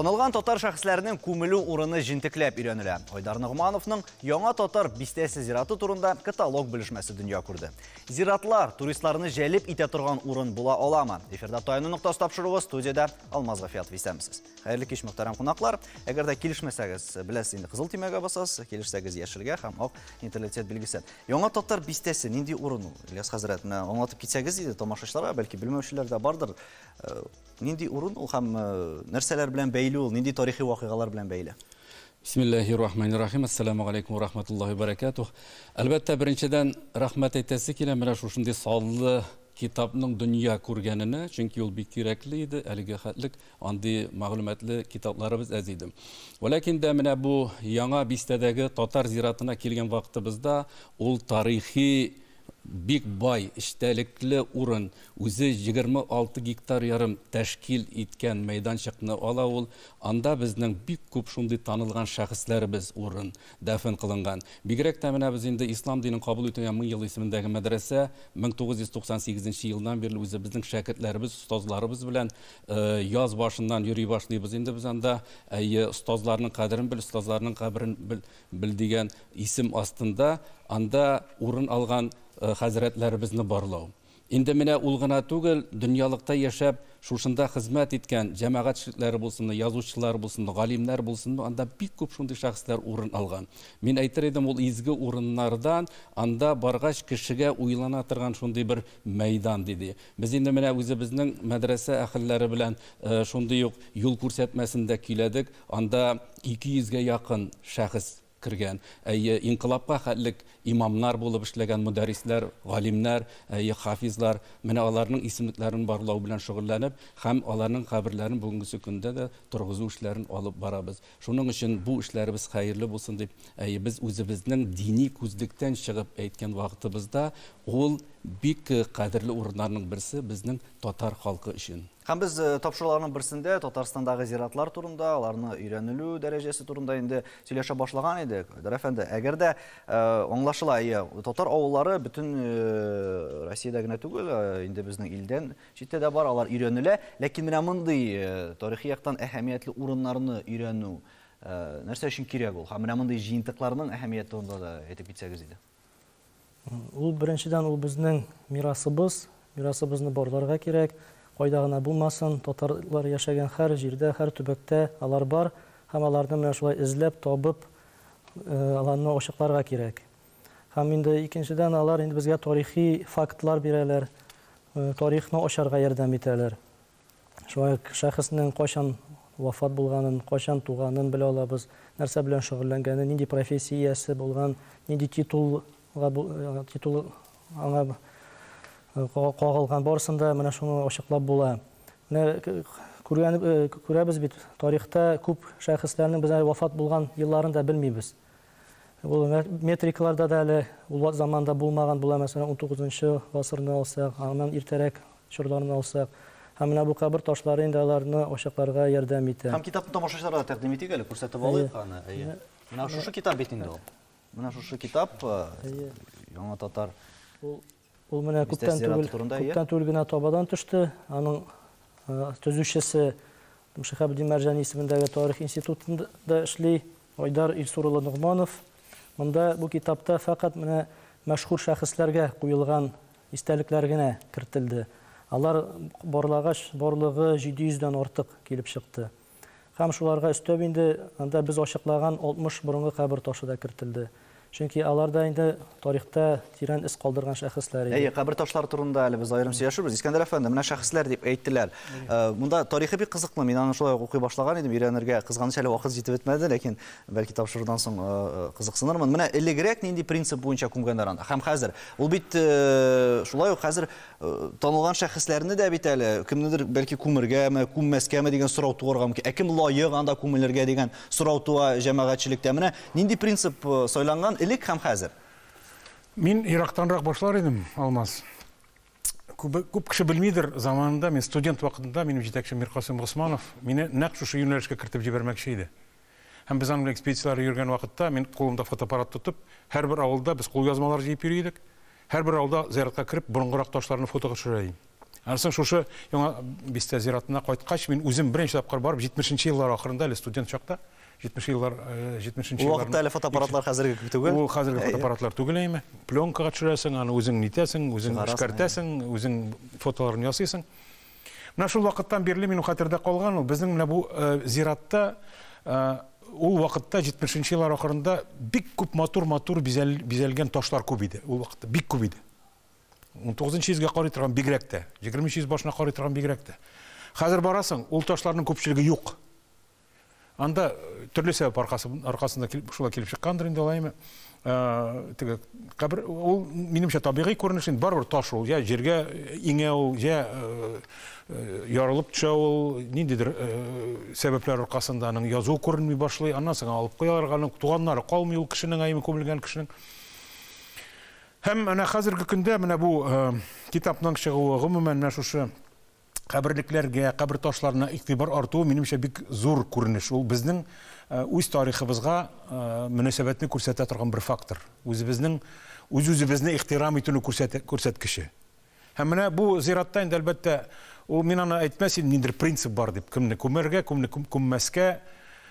Танылган татар шәхесләренең күмелү урыны җентекләп өйрәнелә. Айдар Ногмановның Яңа татар бистәсе зираты турында каталог белешмәсе дөнья күрде. Зиратлар туристларны җәлеп итә торган урын була аламы? Эфирда Таяну ноктасы тапшыруы, студиядә Алмаз Гафиятов. Исәнмесез. Хәерле кич, мөхтәрәм кунаклар. Әгәр дә килешмәсәгез, беләсез инде, кызыл төймәгә басасыз, килешсәгез яшелгә һәм ак нейтралитет билгесе. Яңа татар бистәсе нинди урын ул? Ильяс хәзрәт, менә аңлатып китсәгез иде тамашачыларга, бәлки белмәүчеләр дә бардыр. Нинди урын ул һәм нәрсәләр белән бәйле ул, нинди тарихи вакыйгалар белән бәйле? Бисмиллахи рахмани рахим. Ассаламу алейкум ва рахматуллахи ва баракатух. Әлбәттә, беренчедән рәхмәт әйтәсе килә менә шушындый саллы китапның дөнья күргәненә, чөнки ул бик кирәкле иде, әлеге хәтлек андый мәгълүматлы китапларыбыз әз иде. Вәләкин дә менә бу яңа бистәдәге татар зиратына килгән вакытыбызда ул тарихи бик бай, эчтәлекле урын, үзе 26 гектар ярым тәшкил иткән мәйданчыкны ала ул. Анда безнең бик күп шундый танылган шәхесләребез урын дәфен кылынган. Бигрәк тә менә без инде Ислам динен кабул итүгә 1000 ел исемендәге мәдрәсә 1998 елдан бирле үзебезнең шәкертләребез, остазларыбыз белән яз башыннан йөри башлыйбыз инде без анда. Әйе, остазларның кадерен бел, остазларның каберен бел, бел дигән исем астында анда урын алган хәзрәтләребезне барлау. Инде менә ул гына түгел, дөньялыкта яшәп, шушында хезмәт иткән җәмәгать эшлекләре булсынмы, язучылар булсынмы, галимнәр булсынмы, анда бик күп шундый шәхесләр урын алган. Мин әйтер идем, ул изге урыннардан анда баргач кешегә уйлана торган шундый бер мәйдан, диде. Без инде менә үзебезнең мәдрәсә әһелләре белән шундый ук юл күрсәтмәсен дә көйләдек. Анда 200 гә якын шәхес кергән. Әйе, инкыйлабка хәтлек имамнар булып эшләгән мөдәррисләр, галимнәр, әйе, хафизлар, менә аларның исемлекләрен барлау белән шөгыльләнеп һәм аларның каберләрен бүгенгесе көндә дә торгызу эшләрен алып барабыз. Шуның өчен бу эшләребез хәерле булсын дип, әйе, без үзебезнең дини күзлектән чыгып әйткән вакытыбызда ул бик кадерле урыннарның берсе безнең татар халкы өчен. Һәм без тапшыруларның берсендә Татарстандагы зиратлар турында, аларны өйрәнелү дәрәҗәсе турында инде сөйләшә башлаган идек. Айдар әфәнде, әгәр дә аңлашыла, әйе, татар авыллары бөтен Россиядә генә түгел, инде безнең илдән читтә дә бар, алар өйрәнелә. Ләкин менә мондый тарихи яктан әһәмиятле урыннарны өйрәнү нәрсә өчен кирәк ул? Һәм менә мондый җыентыкларның әһәмияте турында да әйтеп китсәгез иде. Ул беренчедән ул безнең мирасыбыз, мирасыбызны барларга кирәк. Кайда гына булмасын, татарлар яшәгән һәр җирдә, һәр төбәктә алар бар һәм аларны менә шулай эзләп, табып, аларны ачыкларга кирәк. Һәм инде икенчедән алар инде безгә тарихи фактлар бирәләр, тарихны ачарга ярдәм итәләр. Шулай ук шәхеснең кайчан вафат булганын, кайчан туганын белә алабыз, нәрсә белән шөгыльләнгәнен, нинди профессия иясе булган, нинди титулга титул аңа кагылган, барысын да менә шуны ачыклап була. Менә күргән күрәбез бит, тарихта күп шәхесләрнең без әле вафат булган елларын да белмибез. Ул метрикаларда да әле ул заманда булмаган була, мәсәлән, 19 гасырны алсак, аннан иртәрәк чорларны алсак. Һәм менә бу кабер ташлары инде аларны ачыкларга ярдәм итә. Һәм китапны тамашачыларга тәкъдим итик әле, күрсәтеп алыйк аны. Әйе. Менә шушы китап бит инде ул. Менә шушы китап Яңа татар. Ул менә күптән түгел, күптән түгел генә табадан төште. Аның төзүчесе Шиһабетдин Мәрҗани исемендәге тарих институтында эшли Айдар Илсур улы Ногманов. Монда бу китапта фәкать менә мәшһүр шәхесләргә куелган истәлекләр генә кертелде. Алар барлагач, барлыгы 700 дән артык килеп чыкты. Һәм шуларга өстәп инде анда без ачыклаган 60 борынгы кабер ташы да кертелде. Чөнки алар да инде тарихта тирән эз калдырган шәхесләр иде. Әйе, кабер ташлары турында әле без аерым сөйләшербез. Искәндәр әфәнде, менә шәхесләр дип әйттеләр. Монда тарихы бик кызыклы. Мин аны шулай ук укый башлаган идем, өйрәнергә кызганыч әле вакыт җитеп бетмәде, ләкин бәлки тапшырудан соң кызыксынырмын. Менә элегрәк нинди принцип буенча күмгәннәр анда? Һәм хәзер ул бит шулай ук хәзер танылган шәхесләрне дә бит әле кемнедер бәлки күмергәме, күммәскәме дигән сорау туарга мөмкин. Ә кем лаек анда күмелергә дигән сорау туа җәмәгатьчелектә. Менә нинди принцип сайланган элек һәм хәзер? Мин ерактанрак башлар идем, Алмаз. Күп, күп кеше белмидер, заманында мин студент вакытында минем җитәкчем Миркасыйм Госманов мине нәкъ шушы юнәлешкә кертеп җибәрмәкче иде. Һәм без аның белән экспедицияләргә йөргән вакытта мин кулымда фотоаппарат тотып, һәрбер авылда без кулъязмалар җыеп йөри идек. Һәрбер авылда зыяратка кереп, борынгырак ташларны фотога төшерә идем. Аннан шушы Яңа бистә зиратына кайткач, мин үзем беренче тапкыр барып 70 еллар ахырында әле студент чакта, 70 еллар, 70 Ул вакытта әле фотоаппаратлар хәзерге кебек түгел. Ул хәзерге фотоаппаратлар түгел әйме. Пленкага төшерәсең, аны үзең нитәсең, үзең эшкәртәсең, үзең фотоларын ясыйсың. Менә шул вакыттан бирле минем хәтердә калган ул безнең менә бу зиратта ул вакытта 70 еллар ахырында бик күп матур-матур бизәлгән ташлар күп иде. Ул вакытта бик күп иде. 19 йөзгә карый торган бигрәк тә, 20 йөз башына карый торган бигрәк тә. Хәзер барасың, ул ташларның күпчелеге юк. Анда төрле сәбәп аркасында шулай килеп чыккандыр инде алаймы. Теге кабер ул минемчә табигый күренеш инде, барыбер таш ул, я җиргә иңә ул, я ярылып төшә ул, ниндидер сәбәпләр аркасында аның язуы күренми башлый, аннан соң алып куялар, аның туганнары калмый ул кешенең, әйме күмелгән кешенең. Һәм менә хәзерге көндә менә бу китапның чыгуы, гомумән менә шушы каберлекләргә, кабер ташларына игътибар артуы минемчә бик зур күренеш. Ул безнең үз тарихыбызга мөнәсәбәтне күрсәтә торган бер фактор. Үзебезнең үз-үзебезне ихтирам итүне күрсәткече. Һәм менә бу зиратта инде әлбәттә, ул мин аны әйтмәс идем, ниндидер принцип бар дип, кемне күмәргә, кемне күммәскә.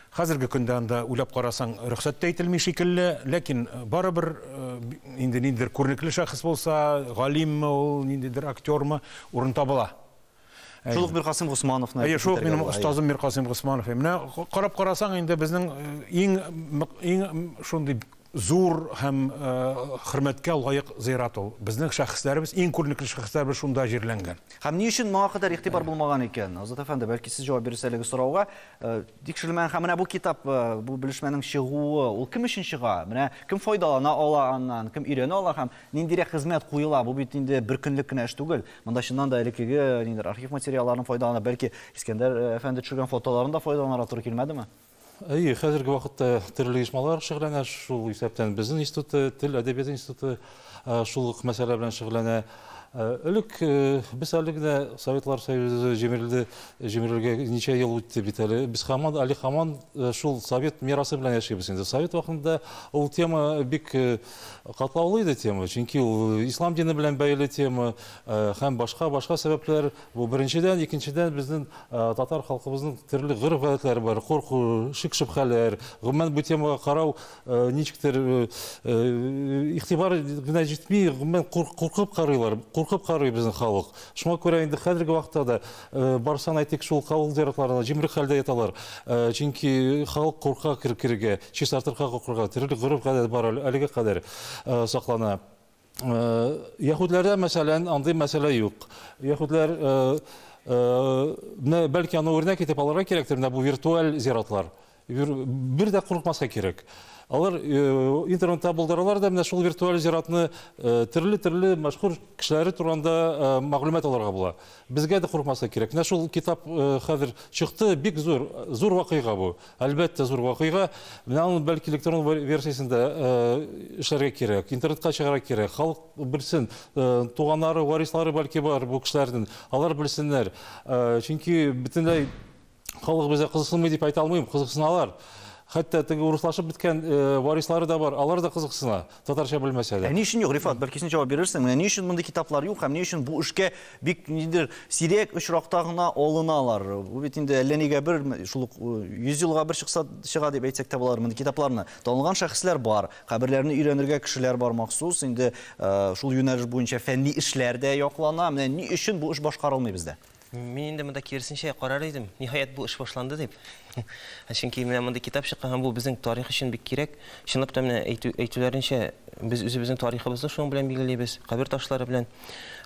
Хәзерге көндә анда уйлап карасаң, рөхсәт тә ителми шикелле, ләкин барыбер инде ниндидер күренекле шәхес булса, галимме ул, ниндидер актермы, урын табыла. Шул ук Миркасыйм Госмановны. Әйе, шул ук минем остазым Миркасыйм Госманов. Менә карап карасаң, инде безнең иң шундый зур һәм хөрмәткә лаек зират ул. Безнең шәхесләребез, иң күренекле шәхесләребез шунда җирләнгән. Һәм ни өчен моңа кадәр игътибар булмаган икән? Азат әфәнде, бәлки сез җавап бирерсез әлеге сорауга. Тикшерелмәгән һәм менә бу китап, бу белешмәнең чыгуы, ул кем өчен чыга? Менә кем файдалана ала аннан, кем өйрәнә ала һәм ниндирәк хезмәт куела? Бу бит инде бер көнлек кенә эш түгел. Монда чыннан да элеккеге ниндидер архив материалларын файдалана, бәлки Искәндәр әфәнде төшергән фотоларын да файдаланырга туры килмәдеме? Әйе, хәзерге вакытта төрле оешмалар шөгыльләнә, шул исәптән безнең институты, тел әдәбияты институты шул ук мәсьәлә белән шөгыльләнә. Элек без әле генә Советлар Союзы җимерелде, җимерелгә ничә ел үтте бит әле. Без һаман әле һаман шул совет мирасы белән яшибез инде. Совет вакытында ул тема бик катлаулы иде тема, чөнки ул ислам дине белән бәйле тема һәм башка-башка сәбәпләр. Бу беренчедән, икенчедән безнең татар халкыбызның төрле гореф-гадәтләре бар, курку, шик-шөбһәләр. Гомумән бу темага карау ничектер игътибар гына җитми, гомумән куркып карыйлар, куркып карый безнең халык. Шуңа күрә инде хәзерге вакытта да барсан әйтик шул авыл зиратларына җимерек хәлдә яталар. Чөнки халык курка кереп керергә, чистартырга курка, төрле гореф-гадәт бар әлегә кадәр саклана. Яһүдләрдә мәсәлән андый мәсьәлә юк. Яһүдләр менә бәлки аны үрнәк итеп алырга кирәктер, менә бу виртуаль зиратлар. Бер дә курыкмаска кирәк. Алар интернетта булдыралар да, менә шул виртуаль зиратны төрле-төрле мәшһүр кешеләре турында мәгълүмат алырга була. Безгә дә курыкмаска кирәк. Менә шул китап хәзер чыкты, бик зур, зур вакыйга бу. Әлбәттә, зур вакыйга. Менә аны бәлки электрон версиясендә эшләргә кирәк, интернетка чыгарга кирәк. Халык белсен, туганнары, варислары бәлки бар бу кешеләрнең. Алар белсеннәр. Чөнки бөтенләй халык безгә кызыксынмый дип әйтә алмыйм, кызыксыналар. Хәтта теге урыслашып беткән варислары да бар, алар да кызыксына, татарча белмәсә дә. Ә ни өчен юк, Рифат, бәлки син җавап бирерсең? Менә ни өчен мондый китаплар юк һәм ни өчен бу эшкә бик ниндидер сирәк очракта гына алыналар? Бу бит инде әллә нигә бер, шул ук 100 елга бер чыкса чыга дип әйтсәк тә була мондый китапларны. Танылган шәхесләр бар, каберләрне өйрәнергә кешеләр бар махсус, инде шул юнәлеш буенча фәнни эшләр дә яклана. Менә ни өчен бу эш башкарылмый бездә? Мин инде монда киресенчә карар идем. Ниһаять бу эш башланды дип. Чөнки менә мондый китап чыккан һәм бу безнең тарих өчен бик кирәк. Чынлап та менә әйтүләренчә, без үзебезнең тарихыбызны шуның белән билгелибез, кабер ташлары белән.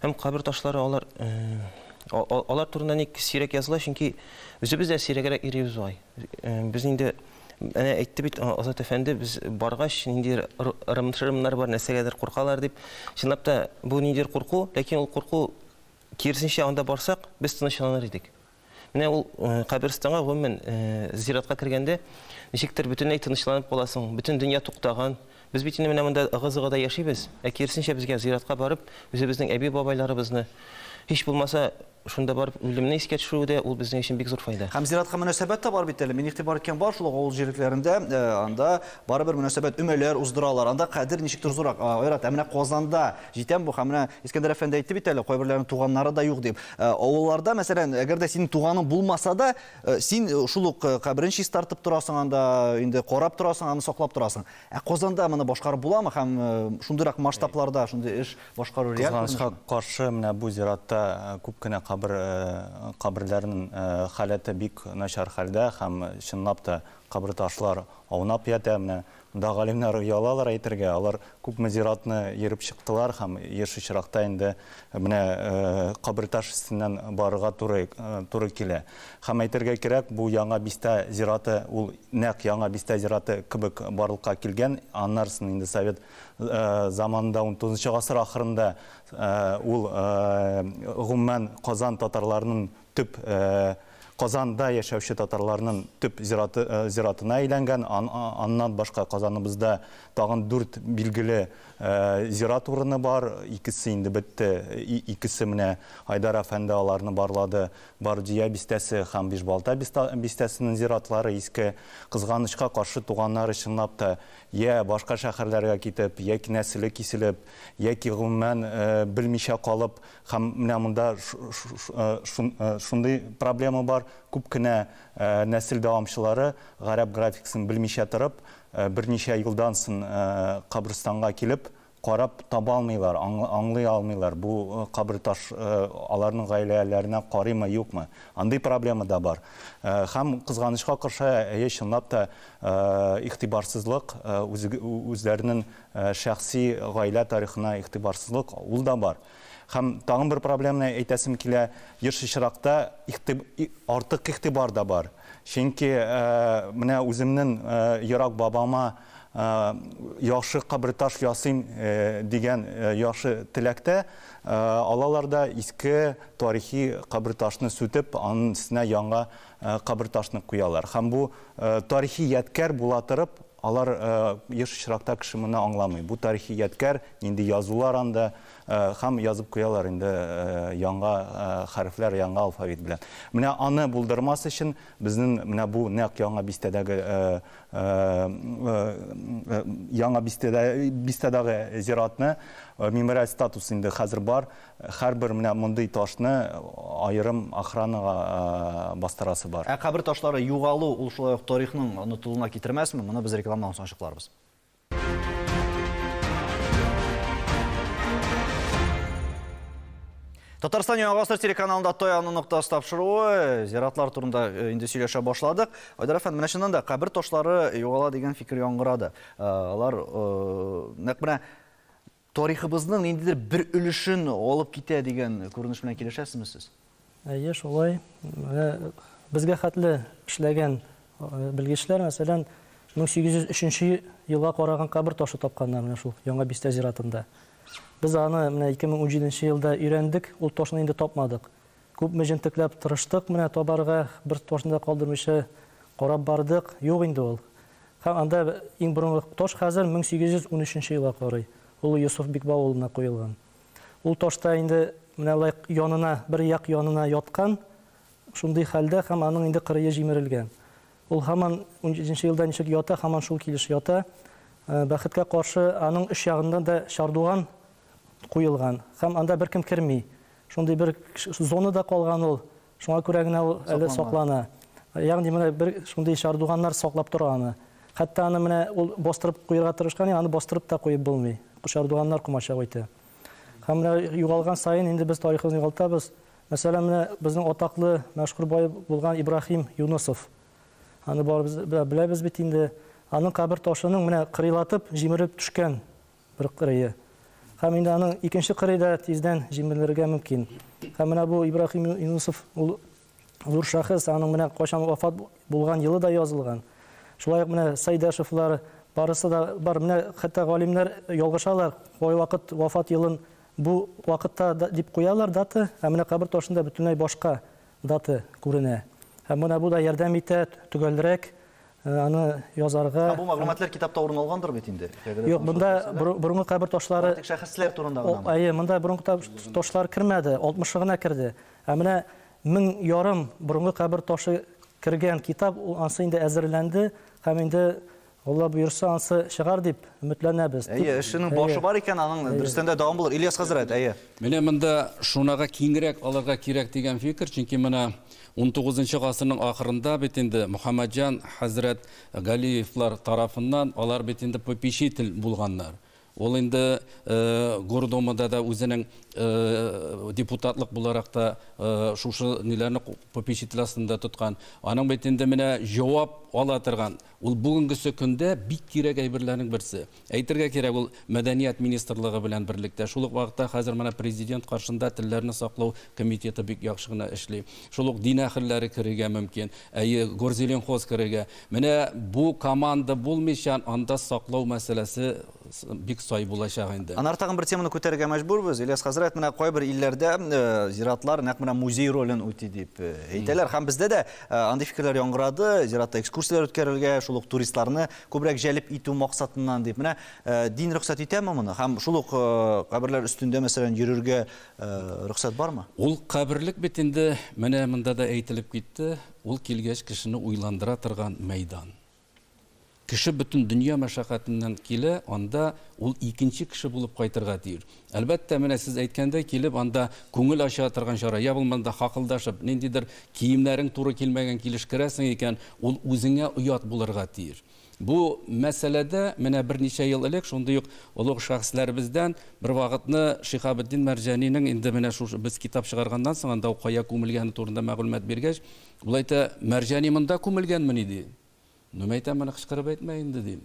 Һәм кабер ташлары алар алар турында ник сирәк языла, чөнки үзебез дә сирәгрәк йөрибез бугай. Без инде әнә әйтте бит Азат әфәнде, без баргач ниндидер ырым-шырымнар бар, нәрсәгәдер куркалар дип. Чынлап та бу ниндидер курку, ләкин ул курку киресенчә анда барсак, без тынычланыр идек. Менә ул каберстанга, гомумән, зиратка кергәндә, ничектер бөтенләй тынычланып каласың, бөтен дөнья туктаган. Без бит инде менә монда ыгы-зыгыда яшибез, ә киресенчә безгә зиратка барып, үзебезнең әби-бабайларыбызны, Һич булмаса, шунда барып үлемне искә төшерү дә ул безнең өчен бик зур файда. Һәм зиратка мөнәсәбәт тә бар бит әле. Мин игътибар иткән бар шул ук авыл җирлекләрендә, анда барыбер мөнәсәбәт өмәләр уздыралар. Анда кадер ничектер зуррак. Айрат, ә менә Казанда җитәм бу, һәм менә Искәндәр әфәнде әйтте бит әле, кайберләренең туганнары да юк дип. Авылларда, мәсәлән, әгәр дә синең туганың булмаса да, син шул ук каберен чистартып торасың анда, инде карап торасың, аны саклап торасың. Ә Казанда моны башкарып буламы һәм шундыйрак масштабларда шундый эш башкару реаль Кызганычка күренешме? каршы, менә бу зиратта күп кенә каберләрнең халәте бик начар хәлдә һәм чынлап та кабер ташлар аунап ята. Менә монда галимнәр оялалар әйтергә, алар күпме зиратны йөреп чыктылар һәм еш очракта инде менә кабер таш өстеннән барырга туры килә. Һәм әйтергә кирәк, бу Яңа Бистә зираты, ул нәкъ Яңа Бистә зираты кебек барлыкка килгән. Аннан соң инде совет заманында 19 гасыр ахырында ул гомумән Казан татарларының төп, Казанда яшәүче татарларның төп зиратына әйләнгән. Аннан башка Казаныбызда тагын 4 билгеле зират урыны бар. Икесе инде бетте, икесе менә Айдар әфәнде аларны барлады. Бардия бистәсе һәм Бишбалта бистәсенең зиратлары иске. Кызганычка каршы туганнары чынлап та я башка шәһәрләргә китеп, яки нәселе киселеп, яки гомумән белмичә калып, һәм менә монда шундый проблема бар. Күп кенә нәсел дәвамчылары гарәп графикасын белмичә торып, берничә елдан соң каберстанга килеп, карап таба алмыйлар, аңлый алмыйлар. Бу кабер таш аларның гаиләләренә карыймы, юкмы? Андый проблема да бар. Һәм кызганычка каршы, әйе, чынлап та игътибарсызлык, үзләренең шәхси гаилә тарихына игътибарсызлык ул да бар. Һәм тагын бер проблеманы әйтәсем килә, еш очракта артык игътибар да бар. Чөнки менә үземнең ерак бабама яхшы кабер таш ясыйм дигән яхшы теләктә алалар да иске тарихи кабер ташны сүтеп, аның өстенә яңа кабер ташны куялар. Һәм бу тарихи ядкәр була торып, алар еш очракта кеше моны аңламый. Бу тарихи ядкәр, нинди язулар анда, һәм язып куялар инде яңа хәрефләр, яңа алфавит белән. Менә аны булдырмас өчен безнең менә бу нәкъ Яңа бистәдәге Яңа бистәдәге зиратны мемориаль статус инде хәзер бар. Һәрбер менә мондый ташны аерым охранага бастырасы бар. Ә кабер ташлары югалу ул шулай ук тарихның онытылуына китермәсме? Моны без рекламадан соң ачыкларбыз. Татарстан Яңа Гасыр телеканалында Таяну ноктасы тапшыруы, зиратлар турында инде сөйләшә башладык. Айдар әфәнде, менә чыннан да кабер ташлары югала дигән фикер яңгырады. Алар нәкъ менә тарихыбызның ниндидер бер өлешен алып китә дигән күренеш белән килешәсезме сез? Әйе, шулай. Менә безгә хәтле эшләгән белгечләр, мәсәлән, мең сигез йөз өченче елга караган кабер ташы тапканнар менә шул Яңа Бистә зиратында. Без аны менә ике мең унҗиденче елда өйрәндек, ул ташны инде тапмадык. Күпме җентекләп тырыштык менә табарга, бер ташны да калдырмыйча карап бардык, юк инде ул. Һәм анда иң борынгы таш хәзер мең сигез йөз унөченче елга карый. Ул Йосыф Бикбау улына куелган. Ул ташта инде менә лайк янына, бер як янына яткан, шундый хәлдә һәм аның инде кырые җимерелгән. Ул һаман унҗиденче елда ничек ята, һаман шул килеш ята. Бәхеткә каршы аның өч ягында да чардуган куелган һәм анда беркем керми. Шундый бер зонада калган ул. Шуңа күрә генә ул әле Сакланган. саклана. Ягъни менә бер шундый чардуганнар саклап тора аны. Хәтта аны менә ул бастырып куярга тырышкан, аны бастырып та куеп булмый. Чардуганнар комачау итә. Һәм менә югалган саен инде без тарихыбызны югалтабыз. Мәсәлән, менә безнең атаклы мәшһүр бай булган Ибраһим Юнусов. Аны барыбыз беләбез бит инде. Аның кабер ташының менә кырыйлатып җимереп төшкән бер кырые. Һәм инде аның икенче кырые да тиздән җимерелергә мөмкин. Һәм менә бу Ибраһим Юнусов ул зур шәхес, аның менә кайчан вафат булган елы да язылган. Шулай ук менә Сайдашевлар барысы да бар. Менә хәтта галимнәр ялгышалар, кайвакыт вафат елын бу вакытта дип куялар дата, ә менә кабер ташында бөтенләй башка дата күренә. Һәм менә бу да ярдәм итә төгәлрәк Аны язарга. Бу мәгълүматлар китапта урын алгандыр бит инде. Юк, монда борынгы кабер ташлары тик шәхесләр турында гына. Әйе, монда борынгы ташлар кермәде, 60 гына керде. Ә менә 1500 борынгы кабер ташы кергән китап ул ансы инде әзерләнде һәм инде Алла боерса ансы чыгар дип өметләнәбез. Әйе, эшенең башы бар икән, аның дөрестән дә дәвам булыр. Ильяс хәзрәт, әйе. Менә монда шунага киңрәк алырга кирәк дигән фикер, чөнки менә 19 гасырның ахырында бит инде Мөхәммәтҗан хәзрәт Галиевлар тарафыннан алар бит инде попечитель булганнар. Ул инде Гордумада да үзенең депутатлык буларак та шушы ниләрне попечитель астында тоткан. Аның бит инде менә җавап ала торган. Ул бүгенгесе көндә бик кирәк әйберләрнең берсе. Әйтергә кирәк, ул мәдәният министрлыгы белән берлектә. Шул ук вакытта хәзер менә президент каршында телләрне саклау комитеты бик яхшы гына эшли. Шул ук дин әһелләре керергә мөмкин. Әйе, Горзеленхоз керергә. Менә бу команда булмыйча анда саклау мәсьәләсе бик сай булачак инде. Анар тагын бер теманы күтәрергә мәҗбүрбез. Ильяс хәзрәт, менә кайбер илләрдә зиратлар нәкъ менә музей ролен үти дип әйтәләр. Һәм бездә дә андый фикерләр яңгырады. Зиратта экскурсияләр үткәрергә, шул ук туристларны күбрәк җәлеп итү максатыннан дип. Менә дин рөхсәт итәме моны? Һәм шул ук каберләр өстендә, мәсәлән, йөрергә рөхсәт бармы? Ул каберлек бит инде, менә монда да әйтелеп китте, ул килгәч кешене уйландыра торган мәйдан. Кеше бөтен дөнья мәшәкатеннән килә, анда ул икенче кеше булып кайтырга тиеш. Әлбәттә, менә сез әйткәндәй килеп, анда күңел ача торган чара, я булманда хакылдашып, ниндидер киемнәрең туры килмәгән килеш керәсең икән, ул үзеңә оят булырга тиеш. Бу мәсьәләдә менә берничә ел элек шундый ук олуг шәхесләребездән бер вакытны Шиһабетдин Мәрҗанинең инде менә шушы без китап чыгарганнан соң анда кая күмелгәне турында мәгълүмат биргәч, ул әйтә, Мәрҗани монда күмелгәнмени ди. Ну, әйтәм, моны кычкырып әйтмә инде дим.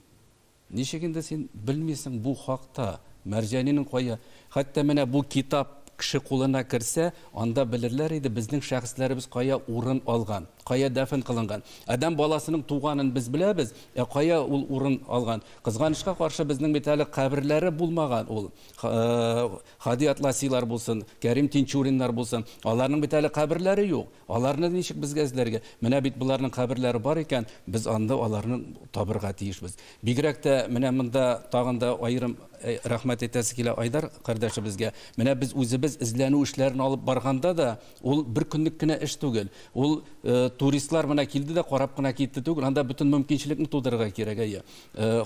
Ничек инде син белмисең бу хакта, Мәрҗанинең кая? Хәтта менә бу китап кеше кулына керсә, анда белерләр иде безнең шәхесләребез кая урын алган, кая дәфен кылынган. Адәм баласының туганын без беләбез, ә кая ул урын алган? Кызганычка каршы безнең бит әле каберләре булмаган ул. Хади Атласилар булсын, Кәрим Тинчуриннар булсын, аларның бит әле каберләре юк. Аларны ничек безгә эзләргә? Менә бит буларның каберләре бар икән, без анда аларны табырга тиешбез. Бигрәк тә менә монда тагын да аерым рәхмәт әйтәсе килә Айдар кардәшебезгә. Менә без үзебез эзләнү эшләрен алып барганда да ул бер көнлек кенә эш түгел. Ул туристлар менә килде дә карап кына китте түгел, анда бөтен мөмкинчелекне тудырырга кирәк, әйе.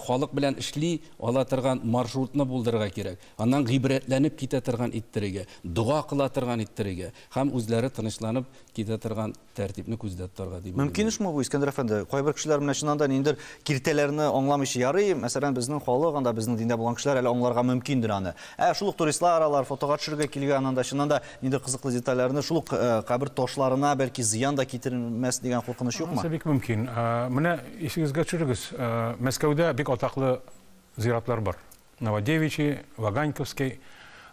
Халык белән эшли ала торган маршрутны булдырырга кирәк. Аннан гыйбрәтләнеп китә торган иттерергә, дога кыла торган иттерергә һәм үзләре тынычланып китә торган тәртипне күздә тотарга дип. Мөмкин эшме бу, Искәндәр әфәнде? Кайбер кешеләр менә чыннан да ниндидер киртәләрне аңламыйча ярый. Мәсәлән, безнең халык анда, безнең диндә булган кешеләр әле аңларга мөмкиндер аны. Ә шул ук туристлар алар фотога төшерергә килгән анда чыннан да ниндидер кызыклы детальләрне, шул ук кабер ташларына бәлки зыян да китермәс дигән куркыныч юкмы? Бик мөмкин. Менә исегезгә төшерегез, Мәскәүдә бик атаклы зиратлар бар. Новодевичий, Ваганьковский,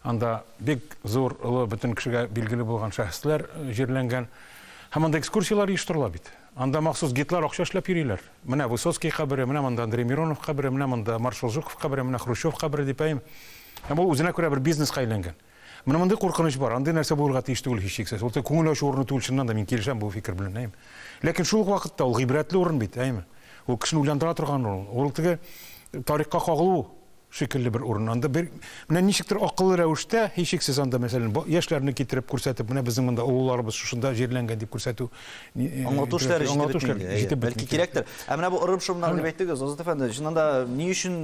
анда бик зур, олы, бөтен кешегә билгеле булган шәхесләр җирләнгән. Һәм анда экскурсияләр оештырыла бит. Анда махсус гидлар акча эшләп йөриләр. Менә Высоцкий кабере, менә монда Андрей Миронов кабере, менә монда маршал Жуков кабере, менә Хрущев кабере дип әйм. Һәм ул үзенә күрә бер бизнеска әйләнгән. Менә мондый куркыныч бар. Андый нәрсә булырга тиеш түгел һичшиксез. Ул күңел ачу урыны түгел, чыннан да мин килешәм бу фикер белән, әйме. Ләкин шул ук вакытта ул гыйбрәтле урын бит, әйме. Ул кешене уйландыра торган урын. Ул теге тарихка кагылу шикелле бер урын. Анда бер менә ничектер акыллы рәвештә, һичшиксез анда, мәсәлән, яшьләрне китереп күрсәтеп, менә безнең монда олыларыбыз шушында җирләнгән дип күрсәтү, аңлату эшләре җитеп бетми. Бәлки кирәктер. Ә менә бу ырым-шырымнар дип әйттегез, Азат әфәнде, чыннан да ни өчен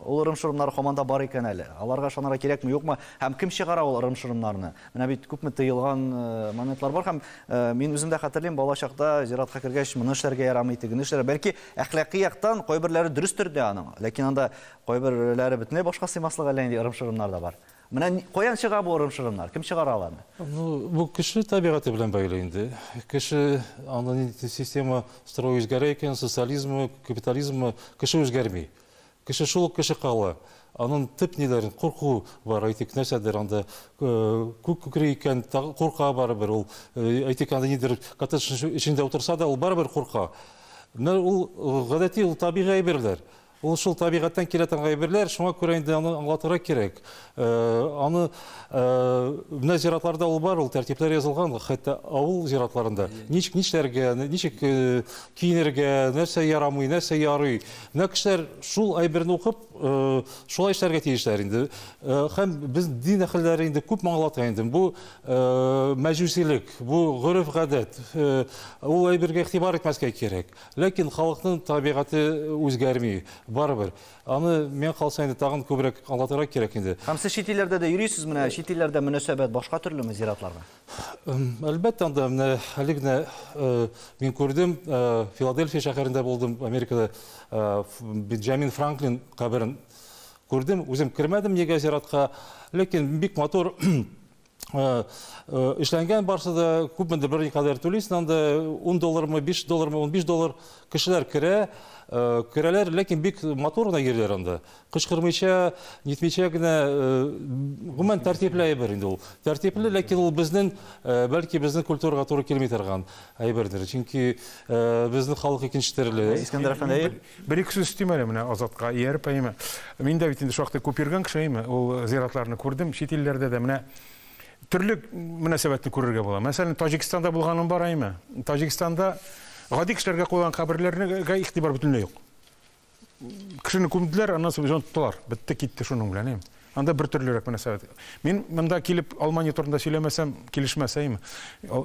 ул ырым-шырымнар һаман да бар икән әле? Аларга ышанырга кирәкме, юкмы? Һәм кем чыгара ул ырым-шырымнарны? Менә бит күпме тыелган моментлар бар һәм мин үзем дә хәтерлим, бала чакта зиратка кергәч моны эшләргә ярамый, тегене эшләргә. Бәлки әхлакый яктан кайберләре дөрестер дә аның, ләкин анда кайберләре бөтенләй башка сыймаслык әллә нинди ырым-шырымнар да бар. Менә каян чыга бу ырым-шырымнар? Кем чыгара аларны? Ну, бу кеше табигате белән бәйле инде. Кеше анда нинди система строй үзгәрә икән, социализмы, капитализмы, кеше үзгәрми. Кеше шул ук кеше кала. Аның төп ниләрен курку бар, әйтик, нәрсәдер анда күк күкри икән, курка барыбер ул. Әйтик, анда нидер коттедж эчендә утырса да, ул барыбер курка. Менә ул гадәти, ул табигый әйберләр. Ул шул табигатьтән килә торган әйберләр, шуңа күрә инде аны аңлатырга кирәк. Аны менә зиратларда ул бар, ул тәртипләр язылган, хәтта авыл зиратларында. Ничек нишләргә, ничек киенергә, нәрсә ярамый, нәрсә ярый. Менә кешеләр шул әйберне укып, шулай эшләргә тиешләр инде. Һәм без дин әһелләре инде күп аңлата инде. Бу мәҗүсилек, бу гореф-гадәт. Ул әйбергә игътибар итмәскә кирәк. Ләкин халыкның табигате үзгәрми, барыбер. Аны миңа калса инде тагын күбрәк аңлатырга кирәк инде. Һәм сез чит илләрдә дә йөрисез, менә чит илләрдә мөнәсәбәт башка төрлеме зиратларга? Әлбәттә, анда менә әле генә мин күрдем, Филадельфия шәһәрендә булдым, Америкада Бенджамин Франклин каберен күрдем. Үзем кермәдем нигә зиратка, ләкин бик матур эшләнгән барсы да, күпмедер бер никадәр түлисең анда, 10 доллармы, 5 доллармы, 15 доллар кешеләр керә, керәләр, ләкин бик матур гына йөриләр анда. Кычкырмыйча, нитмичә генә, гомумән тәртипле әйбер инде ул. Тәртипле, ләкин ул безнең, бәлки безнең культурага туры килми торган әйбердер. Чөнки безнең халык икенче төрле. Искәндәр әфәнде, Бер-ике сүз өстим әле менә Азатка ияреп, әйеме. Мин дә бит инде шактый күп йөргән кеше, әйеме. Ул зиратларны күрдем, чит илләрдә дә менә төрле мөнәсәбәтне күрергә була. Мәсәлән, Таҗикстанда булганым бар, әйеме. Таҗикстанда гади кешеләргә куелган каберләргә игътибар бөтенләй юк. Кешене күмделәр, аннан соң оныттылар. Бетте, китте шуның белән, әйеме. Анда бер төрлерәк мөнәсәбәт. Мин монда килеп Алмания турында сөйләмәсәм, килешмәс, әйеме.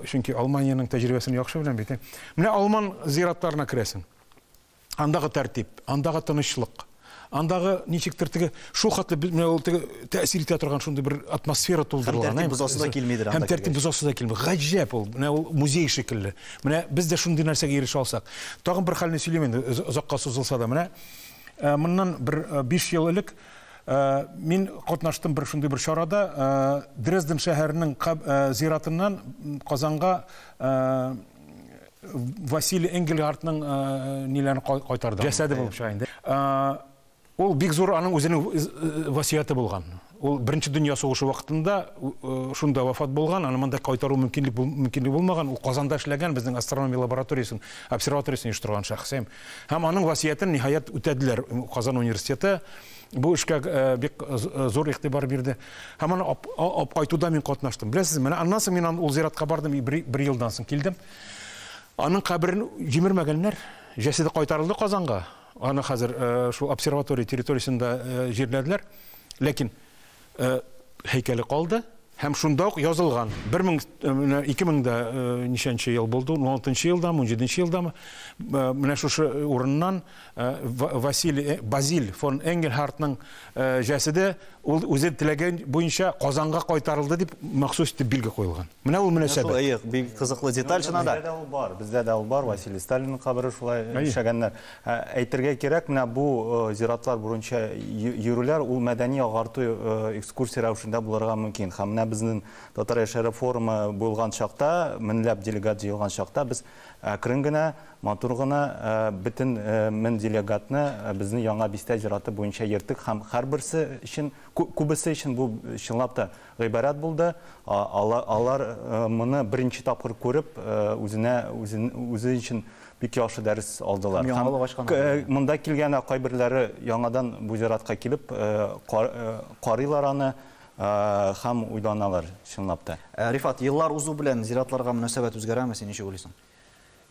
Чөнки Алманиянең тәҗрибәсен яхшы беләм бит. Менә алман зиратларына керәсең. Андагы тәртип, андагы тынычлык, андагы ничектер теге шул хәтле менә ул теге тәэсир итә торган шундый бер атмосфера тулдырылган. Һәм тәртип бозасы да килмидер анда. Һәм тәртип бозасы да килми. Гаҗәп ул. Менә ул музей шикелле. Менә без дә шундый нәрсәгә ирешә алсак. Тагын бер хәлне сөйлим инде, озакка сузылса да. Менә моннан бер 5 ел элек мин катнаштым бер шундый бер чарада. Дрезден шәһәренең зиратыннан Казанга Василий Энгельгардтның ниләрен кайтарды. Җәсәде булып чыга инде. Ул бик зур аның үзенең васыяте булган. Ул Беренче дөнья сугышы вакытында шунда вафат булган, аны монда кайтару мөмкинлек мөмкинлеге булмаган. Ул Казанда эшләгән, безнең астрономия лабораториясен, обсерваториясен оештырган шәхес. Һәм аның васыятен ниһаять үтәделәр. Казан университеты бу эшкә бик зур игътибар бирде. Һәм аны алып кайтуда мин катнаштым. Беләсезме, менә аннан соң мин ул зиратка бардым, бер елдан соң килдем. Аның каберен җимермәгәннәр. Җәсәде кайтарылды Казанга. Аны хәзер шул обсерватория территориясендә җирләделәр. Ләкин һәйкәле калды һәм шунда ук язылган. 2000 дә ничәнче ел булды, 16 елдамы, 17 елдамы, менә шушы урыннан Василий Базиль фон Энгельхартның җәсәде ул үзе теләгән буенча Казанга кайтарылды дип махсус итеп билге куелган. Менә ул мөнәсәбәт. Шул, бик кызыклы деталь чыннан да. Бездә дә ул бар, бездә дә ул бар, Василий Сталин кабере шулай эшләгәннәр. Әйтергә кирәк, менә бу зиратлар буенча йөрүләр ул мәдәни агарту экскурсия рәвешендә булырга мөмкин. Һәм менә безнең Татар яшьләре форумы булган чакта, меңләп делегат җыелган чакта без әкрен генә, матур гына бөтен мең делегатны безнең Яңа бистә зираты буенча йөрттек һәм һәрберсе өчен, күбесе өчен бу чынлап та гыйбарәт булды. Алар моны беренче тапкыр күреп, үзенә үзе өчен бик яхшы дәрес алдылар. Һәм монда килгән кайберләре яңадан бу зиратка килеп карыйлар аны һәм уйланалар чынлап та. Рифат, еллар узу белән зиратларга мөнәсәбәт үзгәрәме, син ничек уйлыйсың?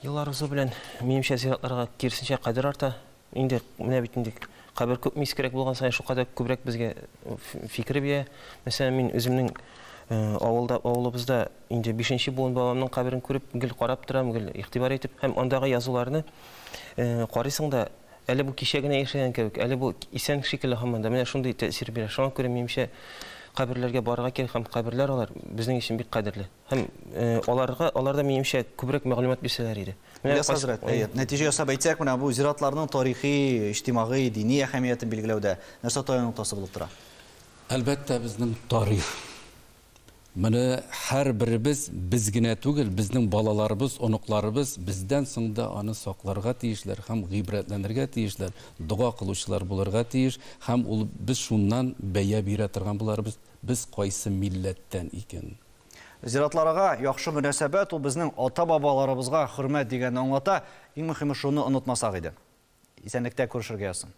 Еллар узу белән минемчә зиратларга киресенчә кадер арта. Инде менә бит инде кабер күпме искерәк булган саен шулкадәр күбрәк безгә фикер бирә. Мәсәлән, мин үземнең авылда, авылыбызда инде 5нче буын бабамның каберен күреп, гел карап торам, гел игътибар итеп һәм андагы язуларны карыйсың да, әле бу кичә генә яшәгән кебек, әле бу исән шикелле һаман да менә шундый тәэсир бирә. Шуңа күрә минемчә каберләргә барырга кирәк һәм каберләр алар безнең өчен бик кадерле. Һәм аларга, аларда минемчә күбрәк мәгълүмат бирсәләр иде. Ильяс хәзрәт, нәтиҗә ясап әйтсәк, менә бу зиратларның тарихи, иҗтимагый, дини әһәмиятен билгеләүдә нәрсә таяну ноктасы булып тора? Әлбәттә, безнең тарих. Моны һәрберебез, без генә түгел, безнең балаларыбыз, оныкларыбыз бездән соң да аны сакларга тиешләр һәм гыйбрәтләнергә тиешләр, дога кылучылар булырга тиеш һәм ул без шуннан бәя бирә торган буларбыз, без кайсы милләттән икән. Зиратларга яхшы мөнәсәбәт ул безнең ата-бабаларыбызга хөрмәт дигәнне аңлата. Иң мөһиме шуны онытмасак иде. Исәнлектә күрешергә язсын.